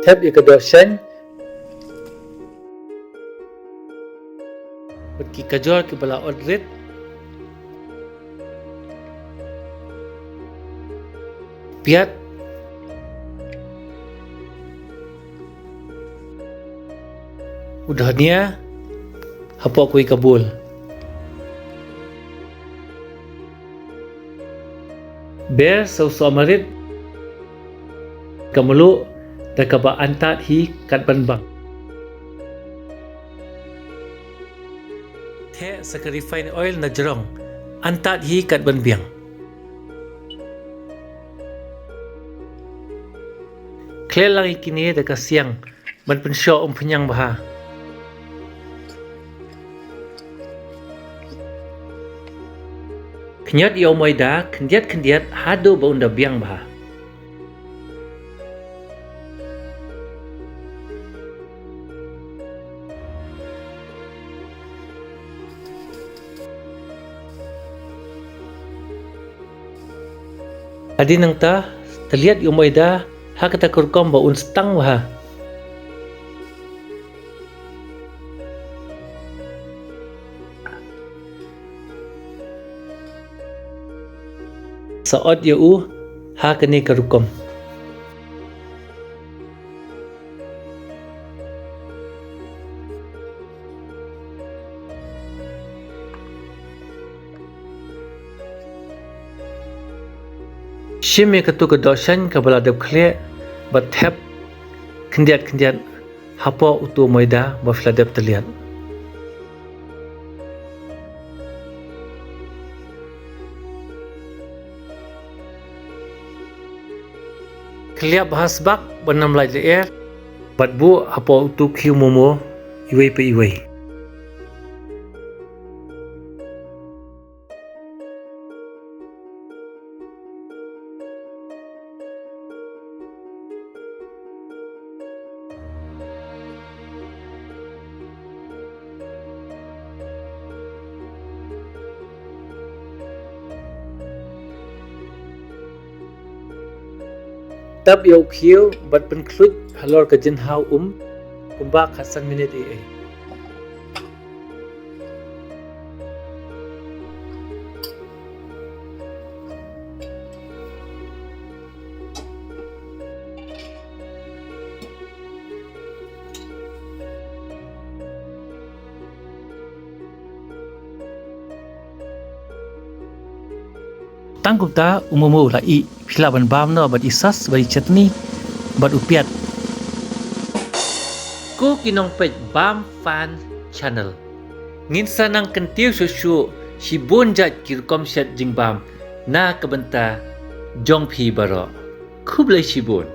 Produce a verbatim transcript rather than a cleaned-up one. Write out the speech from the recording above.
Thep ïa ka dohshaiñ bad ki kajor kiba la ot rit. Piat u dhania hapoh kawei ka bowl. Ber sa u sohmarit ka mluh da kaba antad hi kat ban bang. Theh sa ka refined oil na jrong, antad hi kat ban biang. Khleh lang ïa kine da ka siang ban pynshoh umphniang bha. Khñiot ïa u maida khyndiat khyndiat haduh ba un da biang bha. Hadien nangta, tylliat ïa u maida ha kata ka rukom ba un stang bha. Sa ot ïa u ha kane ka rukom. Shim ïa katu ka dohshaiñ kaba la dep khleh bad thep khyndiat khyndiat hapoh utu u maida ba phi la dep tylliat. Khleh bha sbak ban ym lait lyer bad buh hapoh utu u khiew momo iwei pa iwei. Tap ïa u khiew bad pynkhluit halor ka jinghaw um kumba khatsan minit ei ei. Tang kumta u momo u la ih, phi lah ban bam noh bad i sauce bad i chutney bad u piat. Ko ki nongpeit Bam Fan Channel, ngin sa nang kyntiew shuh shuh shibun jait ki rukom shet jingbam na ka bynta jong phi baroh. Khublei shibun.